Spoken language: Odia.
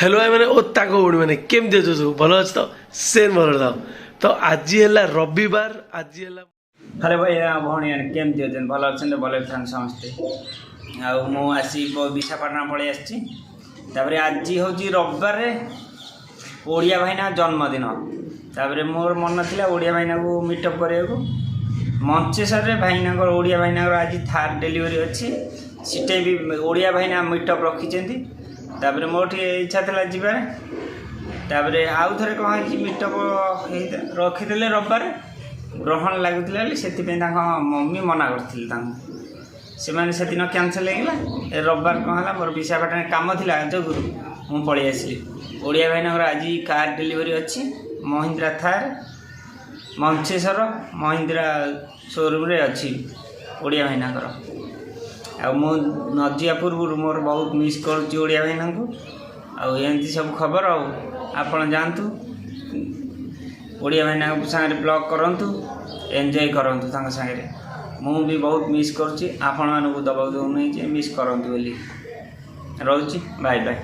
ହ୍ୟାଲୋ ଭାଇମାନେ ଓ ତାଙ୍କ ଭଉଣୀମାନେ, କେମିତି ଅଛ ସବୁ? ଭଲ ଅଛି ତ? ସେମ୍ ଭଲ ଥାଅ। ତ ଆଜି ହେଲା ରବିବାର, ଆଜି ହେଲା ହ୍ୟାଲୋ ଭାଇ, ଭଉଣୀ ମାନେ, କେମିତି ଅଛନ୍ତି? ଭଲ ଅଛନ୍ତି? ଭଲ ଅଛନ୍ତି ସମସ୍ତେ। ଆଉ ମୁଁ ଆସି ବିଶାଖାପାଟଣା ପଳେଇ ଆସିଛି। ତାପରେ ଆଜି ହେଉଛି ରବିବାରରେ ଓଡ଼ିଆ ଭାଇନା ଜନ୍ମଦିନ। ତାପରେ ମୋର ମନ ଥିଲା ଓଡ଼ିଆ ଭାଇନାକୁ ମିଟଅପ୍ କରିବାକୁ। ମଞ୍ଚେଶ୍ୱରରେ ଭାଇନାଙ୍କର, ଓଡ଼ିଆ ଭାଇନାଙ୍କର ଆଜି ଥାର୍ ଡେଲିଭରି ଅଛି। ସେଠି ବି ଓଡ଼ିଆ ଭାଇନା ମିଟଅପ୍ ରଖିଛନ୍ତି। ତାପରେ ମୋର ଟିକେ ଇଚ୍ଛା ଥିଲା ଯିବାରେ। ତାପରେ ଆଉ ଥରେ କ'ଣ ହେଇଛି, ମିଟଅପ୍ ରଖିଦେଲେ ରବିବାରେ, ଗ୍ରହଣ ଲାଗୁଥିଲା ବୋଲି ସେଥିପାଇଁ ତାଙ୍କ ମମି ମନା କରିଥିଲେ ତାଙ୍କୁ। ସେମାନେ ସେଦିନ କ୍ୟାନସଲ୍ ହେଇଗଲା। ଏ ରବିବାର କ'ଣ ହେଲା, ମୋର ବିଶାଖାପାଟଣାରେ କାମ ଥିଲା ଯୋଗୁରୁ ମୁଁ ପଳେଇ ଆସିଲି। ଓଡ଼ିଆ ଭାଇନାଙ୍କର ଆଜି କାର୍ ଡେଲିଭରି ଅଛି, ମହିନ୍ଦ୍ରା ଥାର୍, ମଞ୍ଚେଶ୍ୱର ମହିନ୍ଦ୍ରା ସୋରୁମ୍ରେ ଅଛି ଓଡ଼ିଆ ଭାଇନାଙ୍କର। ଆଉ ମୁଁ ନ ଯିବା ପୂର୍ବରୁ ମୋର ବହୁତ ମିସ୍ କରୁଛି ଓଡ଼ିଆ ଭାଇନାଙ୍କୁ। ଆଉ ଏମିତି ସବୁ ଖବର। ଆଉ ଆପଣ ଯାଆନ୍ତୁ, ଓଡ଼ିଆ ଭାଇନାଙ୍କ ସାଙ୍ଗରେ ବ୍ଲଗ୍ କରନ୍ତୁ, ଏନ୍ଜୟ କରନ୍ତୁ ତାଙ୍କ ସାଙ୍ଗରେ। ମୁଁ ବି ବହୁତ ମିସ୍ କରୁଛି, ଆପଣମାନଙ୍କୁ ଦେବାକୁ ଦେଉନାହିଁ ଯେ ମିସ୍ କରନ୍ତୁ ବୋଲି। ରହୁଛି, ବାଏ ବାଏ।